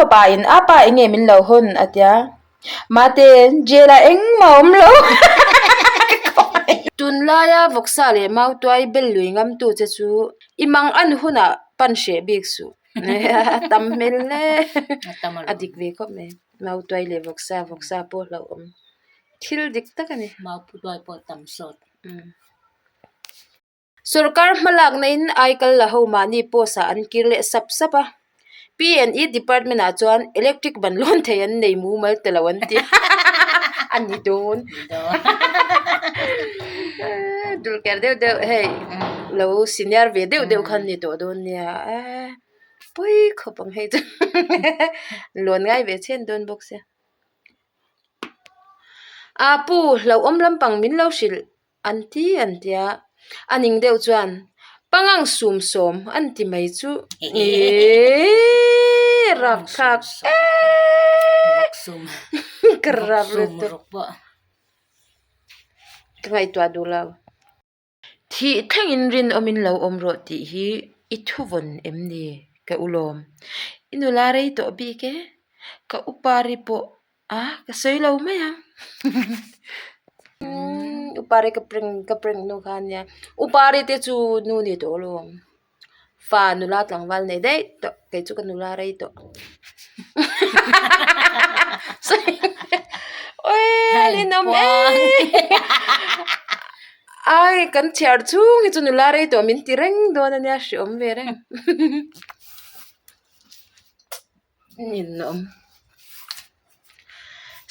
fapa in a pa enge min lo hawn a tia. Mate, jail ah engmah a awm lo. Tunlaia vawksa leh mautuai bel lui ngamtu che chu i mang an hunah pan hreh bik suh. A tam hmel hle. A dik ve khawp mai. Mautuai leh vawksa, vawksa pawh hlauhawm. Thil dik tak a ni. Mautuai pawh tam sawt. Sorkar hmalakna in aikal la ho mahni post ah an kir leh sap sap a. P&E department ah chuan electric ban lawn thei an nei mumal ta lo an ti a ni dawn. Dulker deuh deuh hei lo senior ve deuh deuh khan ni tawh dawn nia pawi khawp ang hei chu lawn ngai ve chhen dawn bawk sia. A pu hlauhawm lampang min lo hrilh. An ti an tia, a ning deuh chuan pangang sum sawm an ti mai chu eeii rap thlak eeii ka rap lutuk ka ngaihtuah duh lo. Thih thlengin rinawmin lo awm rawh tih hi i thuvawn em ni ka ulawm? I nula rei tawh bik e, ka upa ri pawh A ka sawi lo mai ang Upari ka prank ka prank nu kha ania Upari te chu nu ni tawh alawm fa nula tlangval nei daih tawh kei chu ka nula rei tawh awii ninawm em ai kan chhiar chhung hi chu nula rei tawh min ti reng dawn ania hreawm ve reng. Ninawm.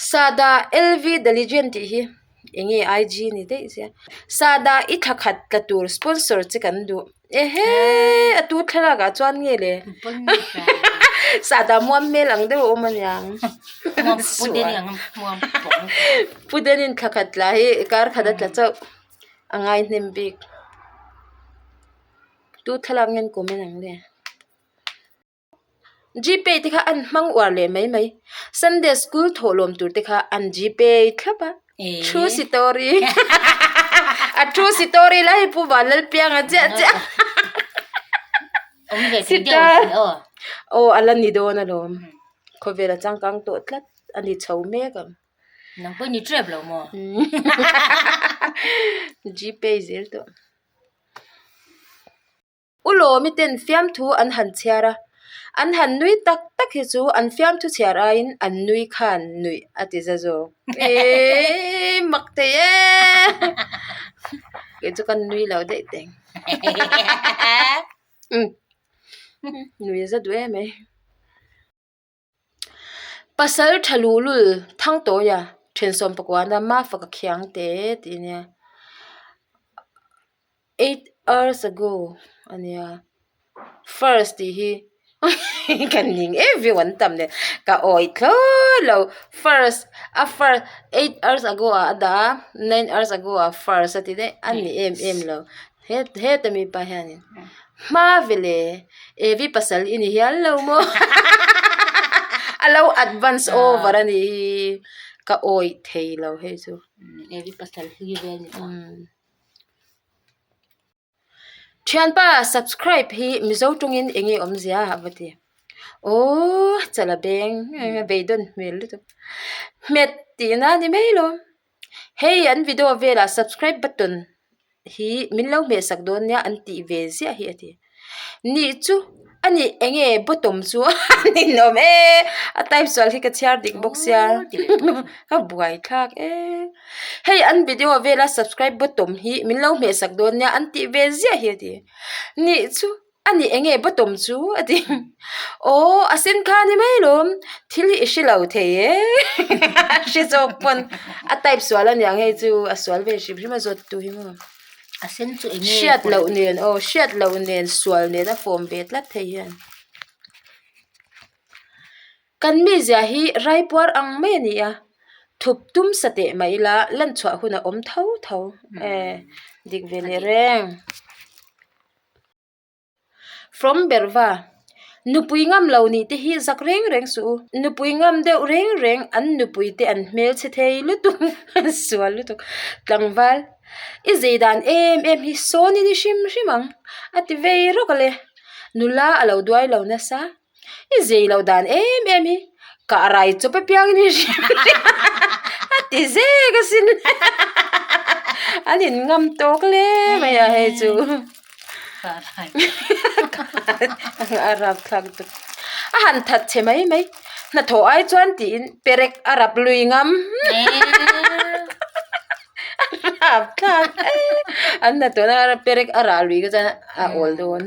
Sada LV The Legend tih hi eng nge IG ni daih sia. Sada i thla khat tla tur sponsor che kan duh. Ehe a tu thlalak ah chuan nge le. Sada muam hmel ang deuh a awm aniang. Pudenin thla khat tla hi kar khat a tla chauh a ngai hnem bik. Tu thlalak nge an comment ang le. Gpay te kha an hmang uar leh mai mai. Sunday school thawh lawm tur te kha an gpay thlap a. True story. A true story lai hi Pu Vanlalpianga chiah chiah. Sita. Aw a la ni dawn alawm. Khawvel a changkang tawh tlat a ni chho mek ang. Nang pawh i ni tep lo maw? Gpay zel tawh. U Lawmi ten fiamthu an han chhiar a, an han nui tak tak hi chu an fiamthu chhiar aiin an nui khan nuih a ti za zawk. Eeii mak thei e! Kei chu ka nui lo daih teng. Nui a za duh em mai. Pasal tha luhlul Thangtawia thensawm pakuana Mafaka khiang te tih a nia eight hours ago a nia first tih hi ka ning em view an tam nen ka awih thlawt lo first a first eight hours ago ah a dah a nine hours ago ah first a ti daih a ni em em lo. Heta mipa hianin hma vele Evi pasal i ni hial lo maw a lo advance over a nih hi ka awih thei lo hei chu. Evi pasal hi vel ni tawh. Thianpa subscribe hi Mizo tawngin eng nge awmzia a va ti. Aww chala beng beidawn hmel lutuk. Hmet tihna a ni mai lo. Hei an video velah subscribe button hi min lo hmehsak dawn nia an tih ve ziah hi a ti. Nih chu a nih eng nge bottom chu a ninawm e a type sual hi ka chhiar dik bawk sia ka buai thlak e. Hei an video vela subscribe bottom hi min lo hmehsak dawn nia an tih ve ziah hi a ti. Nih chu. A nih eng nge bottom chu a ti aw a sen kha ni mai lawm thil hi i hre lo thei e a hre zawk pawn a type sual a niang hei chu a sual ve hrim hrim a zawt tu hi maw a sen chu eng nge hriat loh nen aw hriat loh nen sual nen a form ve tlat thei hian kan mizia hi raipuar ang mai a ni a thup tum sa teh mah ila lan chhuah hun a awm tho tho e dik ve leh reng. From Berhva, Nupui ngam lo nih te hi zak reng reng suh u. Nupui ngam deuh reng reng an nupui te an hmel chhe thei lutuk an sual lutuk. Tlangval, I zei dan em em hi sawn i ni hrim hrim ang a ti vei rawk a le. Nula a lo duai lo nasa. I zei loh dan em em hi kah rai chawp apiangin i hria a ti zek asin an in ngam tawk hle mai a hei chu a rap thlak tuk a han that chhe mai mai hnathawh ai chuan tiin perek a rap lui ngam a rap thlak an hnathawhna perek a rah lui kha chuan a awl dawn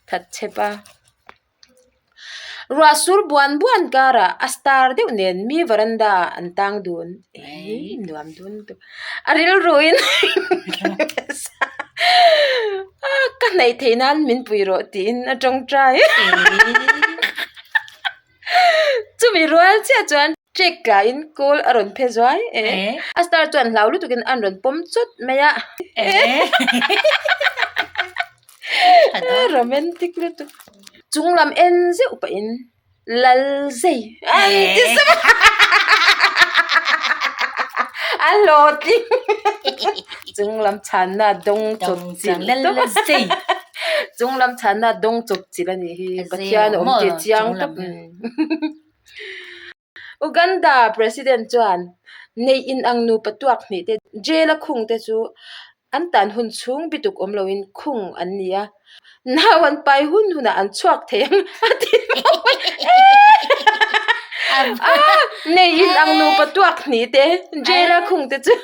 that chhe pa. Ruah sur buan buan karah a star deuh nen mi veranda ah an tang dun eii nuam dun lutuk a rilruin ka hnaih theih nan min pui rawh tiin a tawngtai chumi rual chiah chuan trek tlaiin kawl a rawn phe zuai e a star chuan hlau lutukin an rawn pawm chawt mai a. Romantic lutuk. Chung lam en zeuh pahin lal zei an ti sap a. A hlawhtling. Chung lam chhanna dawng chawp chilh tawp a. Chung lam chhanna dawng chawp chilh a nih hi. Pathian a awm tih chiang tawp. Uganda President chuan neih inang nupa tuak hnih te jail a khung te chu an tan hun chhung bituk awm loin khung an ni a, nau an pai hun hunah an chhuak thei ang a ti a, neih inang nupa tuak hnih te jail a khung te chu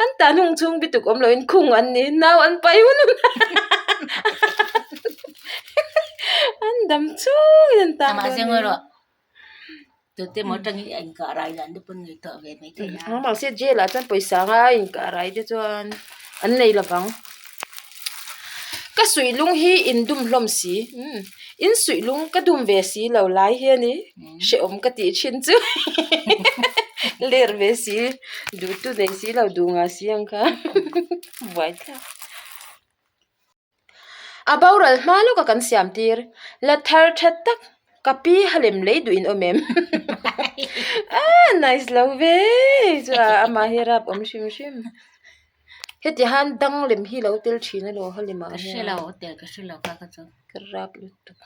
an tan hun chhung bituk awm loin khung an ni, nau an pai hun hunah An dam chungin an tang dawn a ni. Mahse jail ah chuan pawisa anga inkah rai te chuan an nei lovang. Ka suih lung hi in dum hlawm si in suih lung ka dum ve si lo lai hi a ni hrehawm ka tih thin chu ler ve si duh tu nei si lo duh ngah si ang kha buaithlak. A boral hma lawka kan siam tir. La thar tha tak ka pi halem lei duh in awm em? Aaa nice lo ve chu a amah hi rap awm hrim hrim. Heti han dang lem hi lo tel thin alo halem ah hian. Ka hre lo tel ka hre lo kha ka chu. Ka rap lutuk.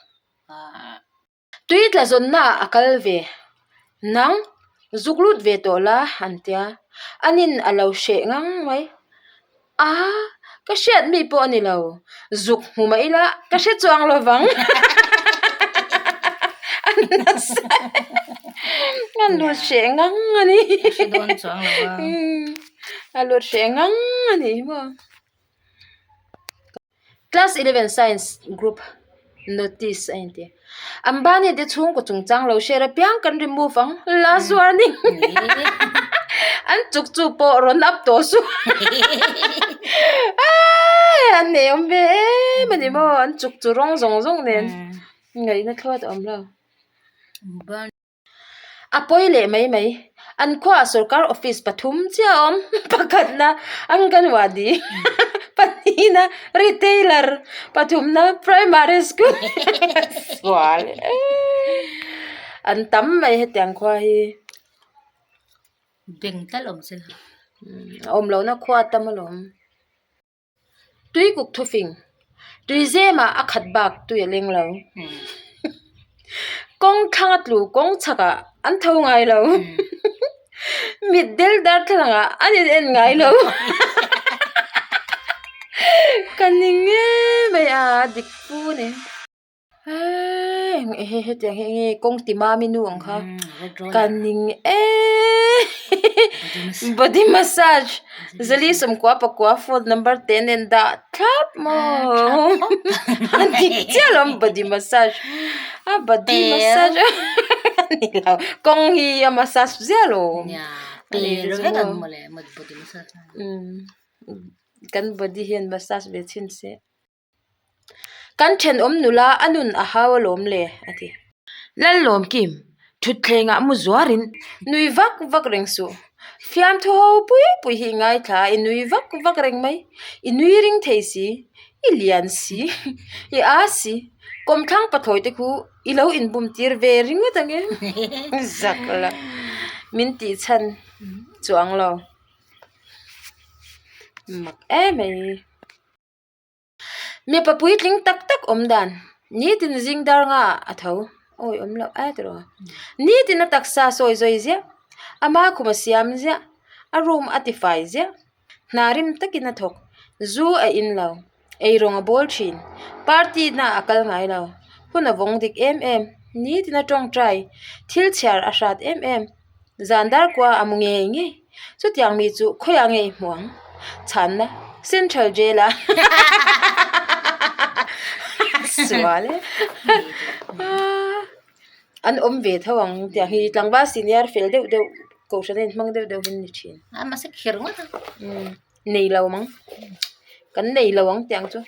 Tui tla zawnna ah a kal ve. Nang, zuk lut ve tawh la, an tia. Anin a lo hreh ngang mai. A, ka hriat mi pawh a ni lo. Zuk hmu mah ila ka hre chuang lo vang. A nasa a lut hreh ngang a ni. Ka hre dawn chuang lo a. A lut hreh ngang a ni maw. Class 11 Science Group Notice a inti. Ambani te chhungkaw chungchang lo share apiang kan remove ang last warning an chuk chu pawh rawn up tawh suh an nei awm ve em a ni maw an chuk chu rawng zawng zawng nen ngaihna thlawt a awm lo. A pawi leh mai mai. An khuaah sorkar office pathum chiah a awm. Pakhatna Anganwadi, pahnihna retailer, pathumna primary school sual an tam mai hetiang khua hi. Beng tal awm se la. A awm lohna khua tam alawm. Tuikuk thufing, tui zemah a khat bak tui a leng lo. Kawng thlang a tlu kawng chhakah an tho ngai lo. Mit del darthlalangah an in en ngai lo. Ka ni ngei mai a, dik fu a ni. Eee hetiang hi enge kawng ti mami nu ang kha ka ning eee body massage zali sawmkua pakua phone number te nen dah thlap maw a dik chiah alawm body massage a body massage a ni lo kawng hi a massage ziah alawm kan body hian massage ve chhin se. Kan thenawm nula a nun a hau alawm le, a ti. Lallawmkim, thutthlengah mu zuarin nui vak vak reng suh. Fiamthu ho pui pui hi i ngaithla a, i nui vak vak reng mai. I nui ring thei si, i lian si, i aa si. Kawmthlang pathlawi te khu i lo inbum tir ve ringawt ang e. Zak la, min tih chhan chuang lo. Mak em mai. Mipa puitling tak tak awm dan. Nitin zing dar nga a tho. Awi awm loh e tiraw. Nitin a taksa sawi zawi ziah. Ama khum a siam ziah. A room a tifai ziah. Hna rim takin a thawk. Zu a in lo. Eirawng a bawl thin. Party na a kal ngai lo. Hun a vawng dik em em. Nitin a tawngtai. Thil chhiar a hrat em em. Zan dar kua a mu ngei ngei. Chutiang mi chu khawiah nge i hmu ang? Chhanna, Central Jail a sual e. An awm ve tho ang tiang hi tlangval senior fel deuh deuh kohhran a inhmang deuh deuh hi an ni thin. A mahse kher ngawt a. Umm nei lo ang. Kan nei lo ang tiang chu.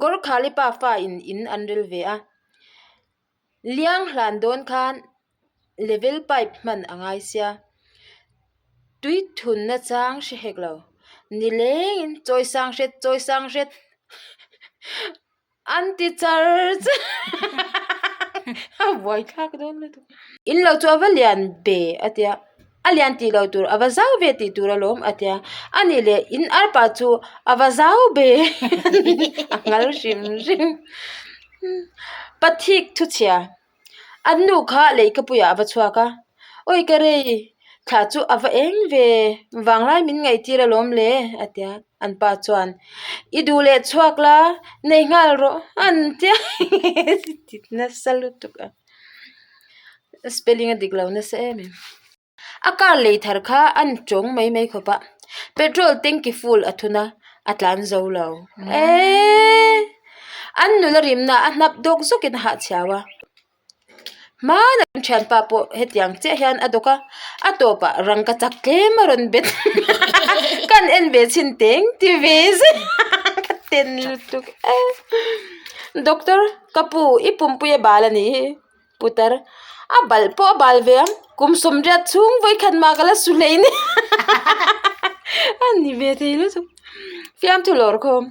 Gorkhali pa fa in in an rel ve a. Liang hlan dawn khan level pipe hman a ngai sia. Tui thunna chang hre hek lo. Ni lengin chawi sang hret chawi sang hret an ti char char a buai thlak dawn lutuk. In lo chu a va lian be a tia. A lian tih loh tur a va zau ve tih tur alawm a tia a nih leh in arpa chu a va zau ve a nghal hrim hrim pathik thu chhia an nu kha lehkhapuiah a va chhuak a awi ka rei thla chu a va eng ve vanglai min ngaihtir alawm le a tia an pa chuan i duh leh chhuak la nei nghal rawh an tia nasa lutuk a. Spelling a dik lo nasa em em. A car lei thar kha an tawng mai mai khawp a petrol tanky full a thun a a tlan zo lo eeee an nula rimna a hnap dawk zawk in a hahchhiau a hmanah an thianpa pawh hetiang chiah hian a dawk a a tawpah rangka chak tlem a rawn bet kan en ve chhin teng ti ve zet ka ten lutuk e doctor ka pu i pumpui a bal a nih hi. Putar, a balh pawh a bal ve ang, kum sawmriat chhung vawikhat mah ka la su hlei nia a ni ve thei lutuk. Fiamthu lawr khawm,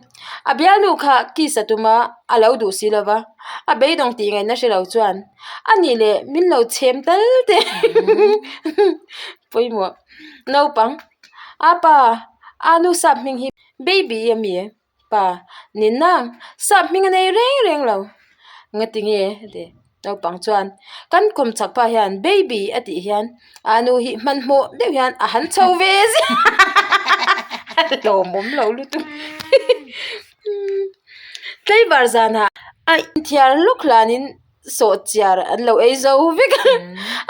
a bialnu kha kiss a tum a, a lo duh si lova, a beidawng tih ngaihna hre lo chuan a nih leh min lo chhem tal teh pawimawh. Naupang, apa, a nu sap hming hi baby a mi e. Pa, Nina, sap hming a nei reng reng lo. Ngati nge? a ti. Naupang chuan, Kan kawm chak pa hian baby a tih hian a nu hi hmanhmawh deuh hian a han chho ve zia a lawmawm lo lutuk. Tlaivar zanah a inthiar lawk hlanin sawhchiar an lo ei zo vek a,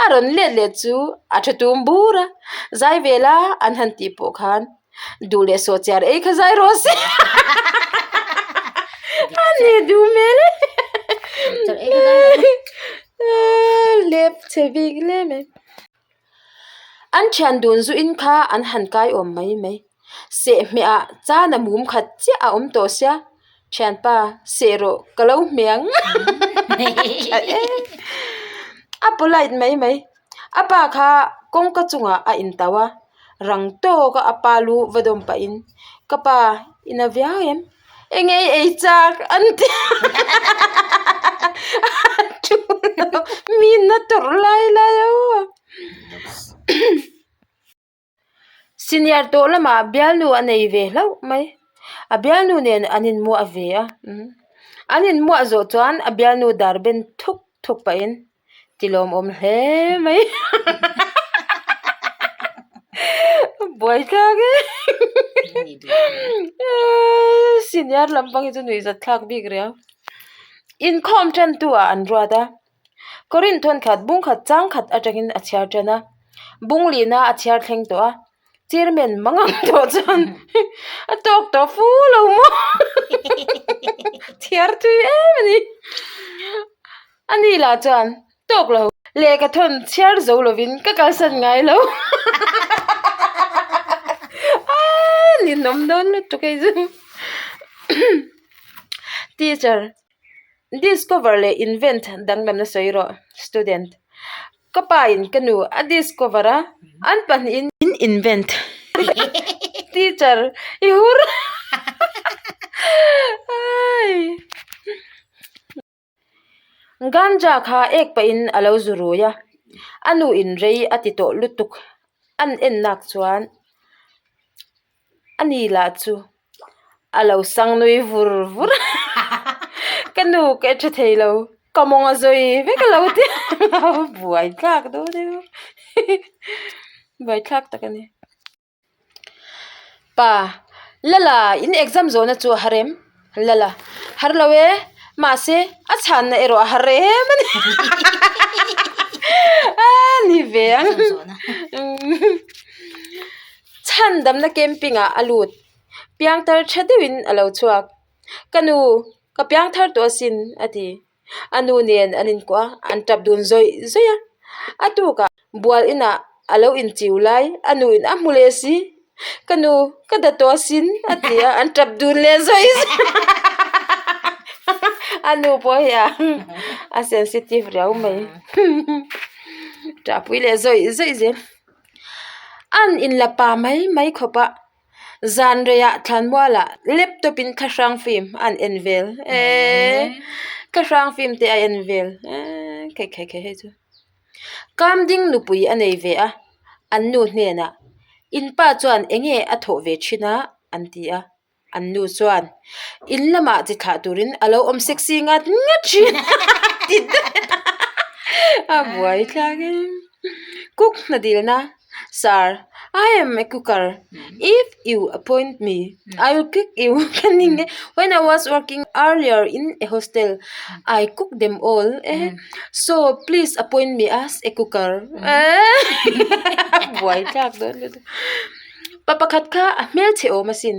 a rawn let leh chu a tha tum bur a, zai vela an han tih pawh khan duh leh sawhchiar ei kha zai rawh se a ni duh hmel e lep chhe bik hle mai. An thian dun zu in kha an han kai awm mai mai. Sehhmeh ah chan a mum khat chiah a awm tawh sia, thianpa seh rawh ka lo hmeh ang a polite mai mai. A pa kha kawngka chungah a intauh a, rang tawk a a pa lu va dawm pahin ka pa i na viau em? Eng ei ei chak an ti a thu lo mi na tawrh lai lai a. Senior tawh lamah bialnu a nei ve hlauh mai. A bialnu nen an inmuah ve a. An inmuah zawh chuan a bialnu dar ben thuk thuk pahin ti lawmawm hle mai. Buaithlak e. Senior lampang hi chu nuihzat thlak bik riau. Inkhawm tantu ah an ruat a. Korin thawn khat bung khat chang khat atangin a chhiar tan a, bung lihna a chhiar thleng tawh a, chairman mang ang tawh chuan a tawk tawh fu lo maw chhiar thui em a ni. Ani lah chuan tawk lo lehkha thawn chhiar zo lovin ka kalsan ngai lo aaa ninawm dawn lutuk hei chu teacher. Discover leh invent danglamna sawi rawh student. Ka pa in ka nu a discover a, an pahnihin in invent. Teacher i hur ai. Ganja kha ek pahin a lo zu rui a, a nu in rei a ti tawh lutuk an en nak chuan a ni lah chu. A lo sang nui vur vur a. Ka nu ka tha thei lo, ka mawng a zawi vek a lo ti a, buai thlak dawn e buai thlak tak a ni. Pa, Lala, in exam zawhna chu a har em? Lala, Har lo e, mahse a chhanna erawh a har em a ni. A ni ve ang. Chhandamna camping ah a lut, piangthar tha deuhin a lo chhuak. Ka nu, ka piangthar tawh asin, a ti. A nu nen an inkuah a, an tap dun zawih zawih a. A tukah bual inah a lo inchiu lai, a nu in a hmu leh si. Ka nu, ka da tawh asin, a ti a, an tap dun leh zawih zawih a. A nu pawh hi a a sensitive riau mai. Ṭahpui leh zawih zawih zel. An inla pa mai mai khawp a. Zan reiah thlanmualah laptop in thlahrang film an en vel eee thlahrang film te a en vel eee khai khai khai hei chu Kamding nupui a nei ve a an nu hnenah in pa chuan eng nge a thawh ve thin a an ti a an nu chuan in lamah chi thlah turin a lo awm sexy ngat ngat thin a ti daih a a buai thlak e cook hna dilna. Sir, I am a cooker. If you appoint me, I will cook you. When I was working earlier in a hostel, I cook them all. Eh? So please appoint me as a cooker. Buai thlak dawn lutuk. Pa pakhat kha a hmelchhe awm asin.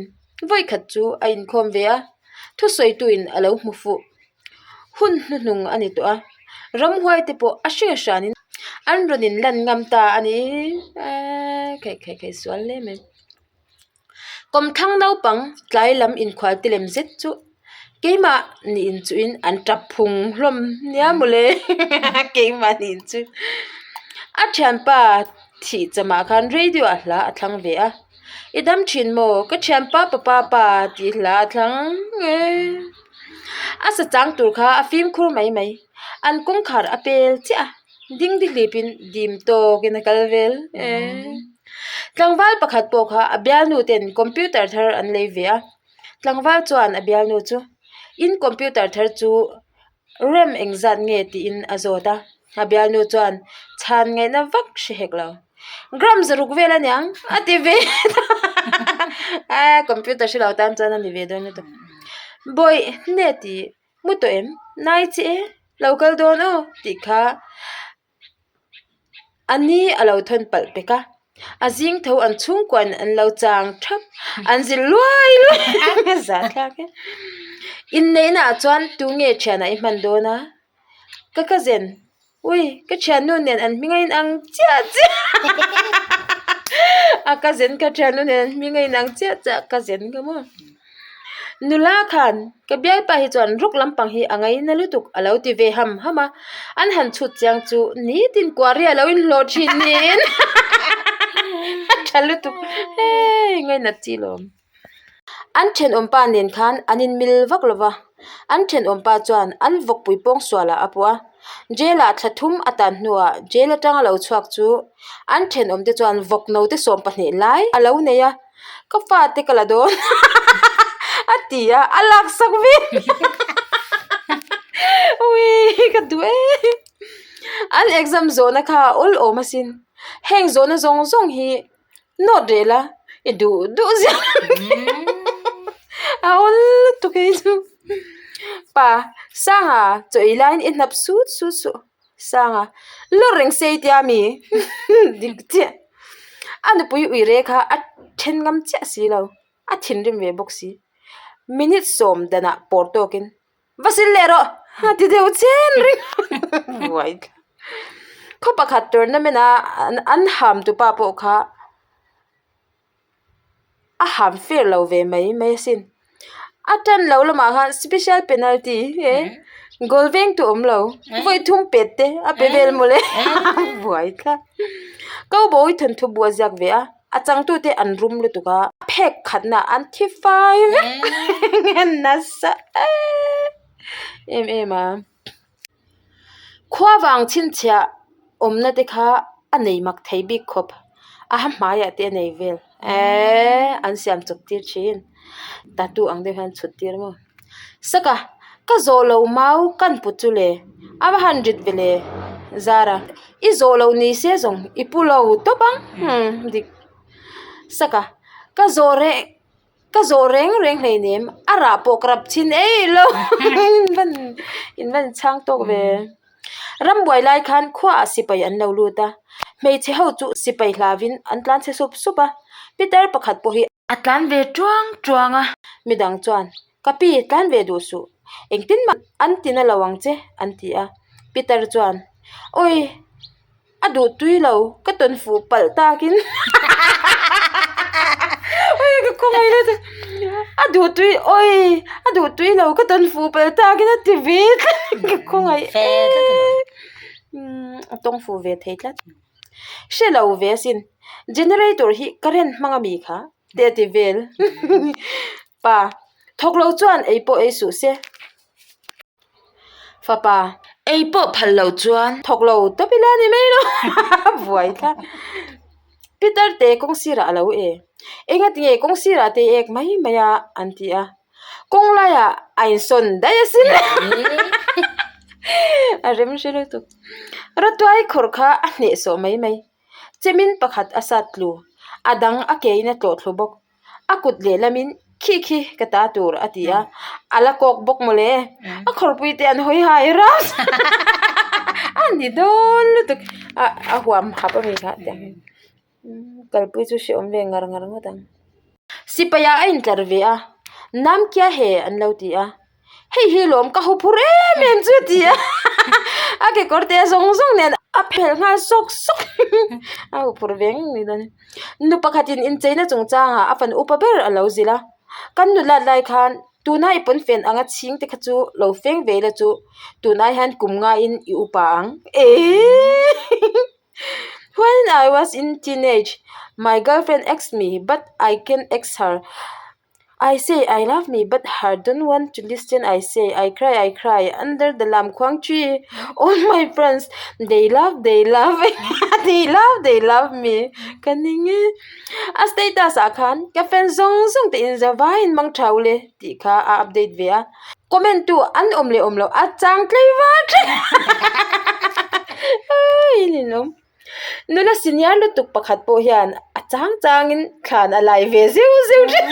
Vawi khat chu a inkhawm ve a, thusawituin a lo hmu fuh. Hun hnuhnung a ni tawh a, ramhuai te pawh a hring a hranin an rawn in lan ngam ta a ni eee kheih kheih kheih sual hle mai. Kawmthlang naupang tlai lam inkhual te lem zet chu keimah ni inchuhin an tap phung hlawm nia mawle keimah ni inchu. A thianpa thih chamah khan radio ah hla a thlang ve a. I dam thin maw? Ka thianpa papa pa tih hla a thlang e. A sa chang tur kha a fimkhur mai mai. An kawngkhar a pel chiah a, dingdi hlipin dim tawkin a kal vel e. Tlangval pakhat pawh kha a bialnu ten computer thar an lei ve a. Tlangval chuan a bialnu chu, In computer thar chu Rem engzat nge tiin a zawt a, a bialnu chuan chhan ngaihna vak hre hek lo. Gram zaruk vel aniang a ti ve a, computer hre lo tan chuan a ni ve dawn lutuk. Bawih nge tih mu tawh em? Nai che e, lo kal dawn aw tih kha. A ni a lo thawn palh pek a, a zing tho an chhungkuain an lo chang thap, an zil luai luai a zah thlak e. Inneihna ah chuan tunge thianah i hman dawn a? Ka cousin, ui ka thiannu nen an hming a inang chiah chiah a cousin ka thiannu nen an hming a inang chiah chiah cousin ka maw. Nula khan ka bialpa hi chuan ruk lampang hi a ngaina lutuk a lo ti ve ham ham a, an han chhut chiang chu nitin kuari a lo inhlawh thin niin a tha lutuk hei ngainat chi lawm. An thenawmpa nen khan an inmil vak lo va, an thenawmpa chuan an vawkpui pawngsualah a puh a, jail ah thla thum a tan hnuah jail atanga lo chhuak chu an thenawmte chuan vawk note 12 lai a lo nei a. Ka fate ka la dawn a ti a, a laksak ve ui ka duh e an exam zawhna kha a awl awm asin heng zawhna zawng zawng hi note reh la i duh duh ziah a awl lutuk hei chu pa Sanga chaw ei laiin i hnap sut sut suh. Sanga, Lawr reng se i tia mi? Dik chiah. A nupui uire kha a then ngam chiah si lo, a thinrim ve bawk si. Minute sawm danah pawr tawkin, Va sil leh rawh! a ti deuh chen ring. Buai thlak. Khaw pakhat tournament a an ham tupa pawh kha a ham fair lo ve mai mai asin a tan lo lamah khan special penalty e goal veng tu awm lo vawi thum pet te a pe vel mawle buai thlap cowboy thawnthu bu a ziak ve a a changtu te an rum lutuk a phek khatna an thi fai vek nasa em em a. Khua vang chhinchhiah awmna te kha a nei mak thei bik khawp a ha hmaiah te a nei vel eee an siam chawp tir thin tattoo ang deuh hian chhut tir maw saka. Ka zawh lo mau kan put chu le, a va han rit ve le Zara. I zawh lo ni se zawng i pu lo tawp ang dik sak a. Ka zawh reng ka zawh reng reng hleinem a rah pawh ka rap chhin eih lo in van in van chhang tawk ve. Rambuai lai khan khuaah sipai an lo lut a, hmeichhe ho chu sipai hlavin an tlan chhe sup sup a, Peter pakhat pawh hi A tlan ve tuang tuang a, midang chuan, Ka pi, tlan ve duh suh. Engtin mah an ti na lo ang che, an ti a. Peter chuan, Awi, a duh tui lo, ka tawn fuh palh takin. Awi, ka khawngaih la chu. A duh tui, awi, a duh tui lo, ka tawn fuh palh takin a ti ve tlat. Ka khawngaih e. A tawng fuh ve thei tlat. Hre lo ve asin, generator hi current hmang ami kha te a ti vel. Pa, thawk lo chuan ei pawh ei suh se. Fapa, ei pawh phal lo chuan thawk lo tawp ila ni mai lo buai thlak. Peter te kawng sirah a lo e. Engatinge kawng sirah te i ek mai mai a an ti a. Kawng laiah a insawn daih asin a rem hre lutuk. Rawtuai khawrh kha a hnehsawh mai mai. Chemin pakhat a sat tlu, a dang a kein a tlawh thlu bawk. A kut lehlamin khi khi ka ta tur a ti a, a la kawk bawk mawle. A khawrhpui te an hawi hai ras a ni dawn lutuk a a huam hap ami kha tiang hian. Kalpui chu hrehawm ve ngar ngar ngawt ang. Sipai ah a intlar ve a, Nam kya he an lo ti a, hei hi lawm ka hu phur em em chu a ti a, a kekawr te zawng zawng nen a phelh nghal sawk sawk a hu phur ve ngang ni dawn. Nu pakhatin incheina chungchangah a fan upa ber a lo zilh a, kan nulat lai khan tuna i pawnfen anga chhing te kha chu lo feng ve ila chu tunai hian kum ngaiin i upa ang eeii. When I was in teenage, my girlfriend asked me but I can ask her. I say I love me but her don't want to listen I say I cry I cry under the lamkhuang tree. All my friends they love they love they love they love me. Ka ning e. A status ah khan ka fans zawng zawng te in zavaiin mang tha ule tih kha a update ve a. Comment tu an awm leh awm loh a chang tlei var tlei in in awm. Nula senior lutuk pakhat pawh hian a chang changin thlan a lai ve zeuh zeuh thin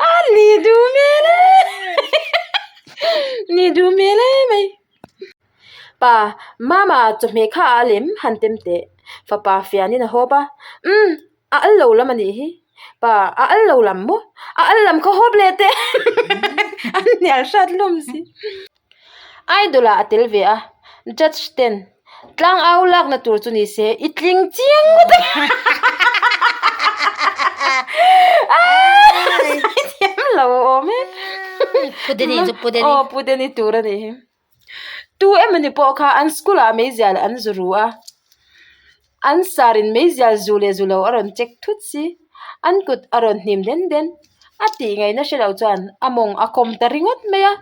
a ni duh hmel e ni duh hmel e mai. Pa, Mama chawhmeh kha a lem han tem teh fapa fianin a hawp a umm. A al lo lam a nih hi. Pa, a al lo lam maw? A al lam kha hawp leh teh. An hnial hrat hlawm si. Idol ah a tel ve a, judge ten tlang au lakna tur chu ni se i tling chiang ngawt ang. I thiam lo awm e. Pudeni chu pudeni. Aw pudeni tur a nih hi. Tu emawni pawh kha an school ah meizial an zu ru a, an sar in meizial zu leh zu lo a rawn check thut si, an kut a rawn hnim den den a tih ngaihna hre lo chuan a mawng a kawm ta ringawt mai a,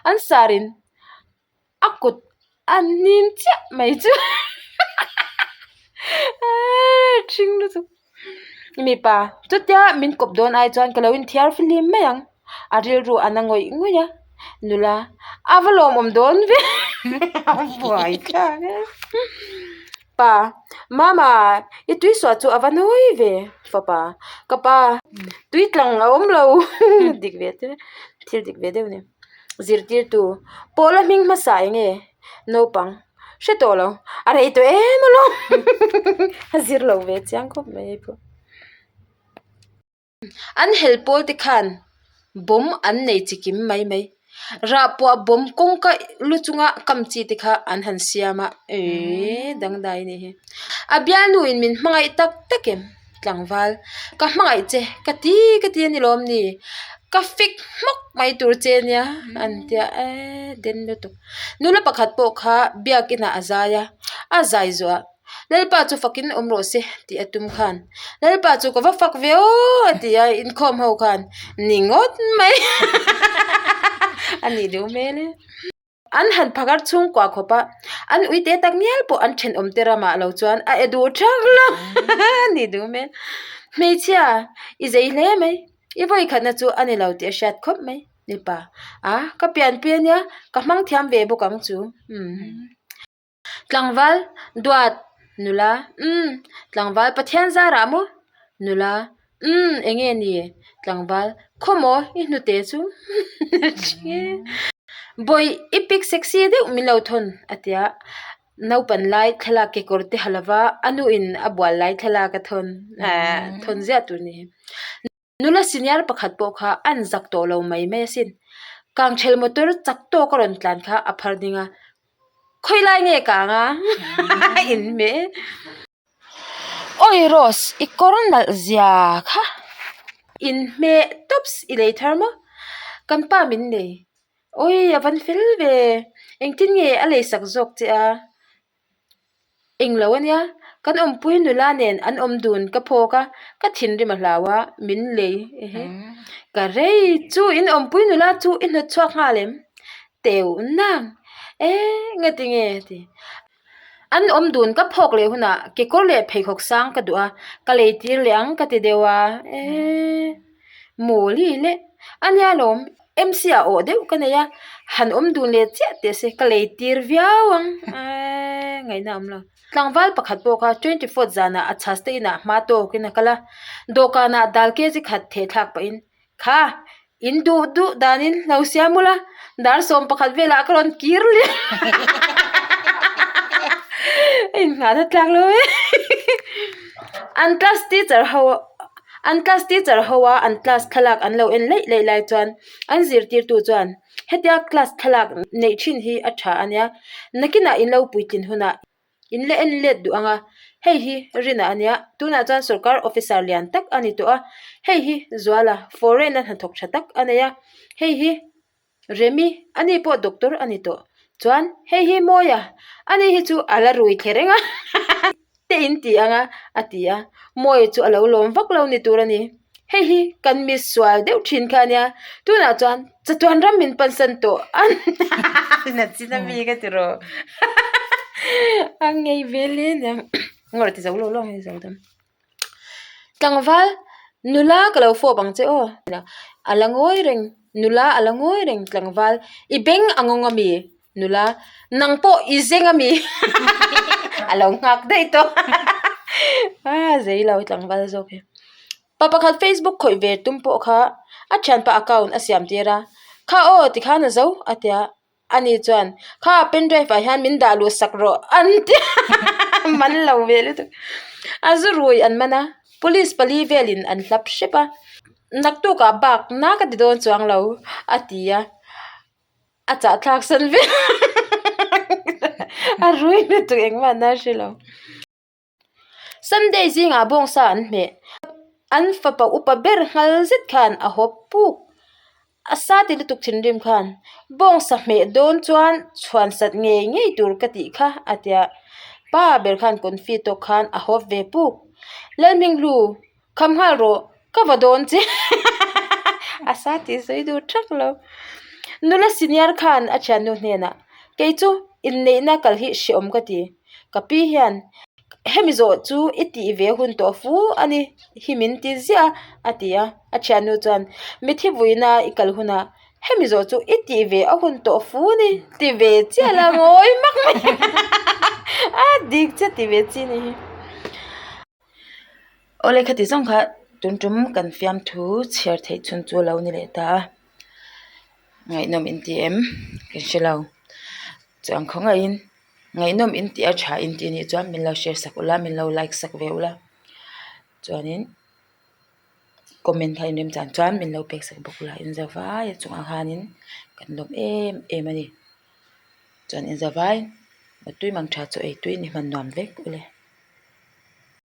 an sar in a kut a hnim chiah mai chu ṭhing lutuk. Mipa, chutia min kawp dawn ai chuan ka lo inthiar fihlim mai ang, a rilru a na ngawih ngawih a, nula a va lawmawm dawn ve a buai thlak e. Pa, Mama, i tui suah chu a va nawi ve fapa, ka pa tui tlang a awm lo dik ve te thil dik ve deuh a ni. Zirtirtu, Pawla hming hmasa eng nge? Naupang. Hre tawh lo, a rei tawh em alawm a zir lo ve chiang khawp mai hei pawh. An hel pawl te khan bomb an nei chi kim mai mai, rah puah bomb kawngka lu chunga kam chi te kha an han siam a, eee dangdai a nih hi. A bialnu in min hmangaih tak tak em? Tlangval, ka hmangaih che, ka ti ka ti a ni lawm ni? Ka fik hmawk mai tur che nia an tia eee den lutuk. Nula pakhat pawh kha biakinah a zai a, a zai zuah Lalpa chu fakin awm rawh se tih a tum khan Lalpa chu ka va fak ve aw a ti a, inkhawm ho khan ni ngawt mai a nih duh hmel e. An han phakar chhungkua khawp a, an uite tak ngial pawh an thenawm te ramah lo chuan a e duh thak lo a nih duh hmel. Hmeichhia i zei hle mai, i vawikhatna chu a ni lo tih a hriat khawp mai. Mipa, A, ka pianpui a nia, ka hmang thiam ve bawk ang chu. Umm. Tlangval, Duat, nula, Umm. Tlangval, Pathian zarah maw? Nula, Umm, eng nge ni? Tlangval, Khaw maw i hnute chu? Bawih, i pic sexy deuh min lo thawn, a ti a. Naupan lai thlalak kekawr te ha lova a nuin a bual lai thlalak a thawn, thawn ziah tur ni. Nula senior pakhat pawh kha an zak tawh lo mai mai asin. Kangchhel motor chak tawk a rawn tlan kha a phar ding a, Khawi lai nge kang a? A inhmeh. Awi Rose, i kawr nalh zia kha. Inhmeh tawps i lei thar maw? Kan pa min nei. Awi a van fel ve, engtin nge a lei sak zawk che a? Englo a nia, kan awmpui nula nen an awm dun ka phawk a, ka thinrim a hlau a, min lei ehe. Ka rei chu in awmpui nula chu i hnawt chhuak nghal em? Teu nang e ngati nge ti. An awm dun ka phawk leh hunah kekawr leh pheikhawk sang ka duh a, ka lei tir leh ang ka ti deuh a ehe. Mawli le a nia lawm. MC ah awh deuh ka nei a, han awm dun leh chiah teh se ka lei tir viau ang eeee ngaihna a awm lo. Tlangval pakhat pawh kha 24 zanah a chhas te inah hma tawkin a kal a, dawhkanah dal kg khat theh thlak pahin kha in duh duh danin lo siam ula dar 11 velah ka rawn kir leh a inngahna tlak lo e an class teacher ho An class teacher ho a an class thlalak an lo en laih laih lai chuan an zirtirtu chuan hetia class thlalak neih thin hi a tha a nia nakinah in lo puitlin hunah in la en let duh ang a hei hi Rina a nia tunah chuan sorkar officer lian tak a ni tawh a hei hi Zuala foreign a hnathawk tha tak a nei a hei hi. Remi, ani pawh doctor a ni tawh. Chuan, hei hi mawi a, ani hi chu a la rui thle reng a, te in ti ang a, a ti a. Mawia chu a lo lawm vak lo ni tur a ni. Hei hi kan mi sual deuh thin kha a nia, tunah chuan chatuan ram min pansan tawh a nachin a mi ka ti rawh. A ngei ve hle aniang. Ngawrh ti zo lo lo ang hei zo dam. Tlangval, nula ka lo fawp ang che aw. A la ngawi reng, nula a la ngawi reng tlangval, i beng a ngawng a mi? Nula, nang pawh i zeng a mi? A lo nghak daih tawh. A zei lo tlangval zawk hi. Pa pakhat Facebook khawih ve tum pawh kha a thianpa account a siam tir a, kha aw tikhan a zo a tia. Ani chuan, Kha pen drive ah hian min dah luh sak rawh an ti a, man lo ve lutuk. A zu rui an man a, police pali velin an hlap hrep a, naktukah bak na ka ti dawn chuang lo a ti a, a chahthlak san vel a rui lutuk engmah na hre lo. Sunday zingah bawngsa an hmeh. An fapa upa ber nghal zet khan a hawp puk. A sa ti lutuk thinrim khan bawngsa hmeh dawn chuan chhuan sat ngei ngei tur ka tih kha a ti a. Pa ber khan confi tawk khan a hawp ve puk. Lalhminghlu Kham nghal rawh, ka va dawn che a sa tih sawi duh thak lo. Nula senior khan a thiannu hnenah, Kei chu inneihna kal hi hreawm ka ti. Ka pi hian hemi zawh chu i tih ve hun tawh fu a ni hi min ti ziah a, a ti a. A thiannu chuan, Mithi vuina i kal hunah hemi zawh chu i tih ve a hun tawh fu a ni ti ve chiah la ngawi mak mai a dik che ti ve chi ni hi. Awle khati zawng kha tun tum kan fiamthu chhiar theih chhun chu a lo ni leh ta a ngaihnawm in ti em ka hre lo chuan khawngaihin ngaihnawm in tih a tha in tih anih chuan min lo share sak ula min lo like sak ve ula chuanin comment kha in remchan chuan min lo pek sak bawk ula in za vai a chungah khanin kan lawm em em a ni chuan in za vai mutui mang tha chu ei tui ni hman nuam vek ule.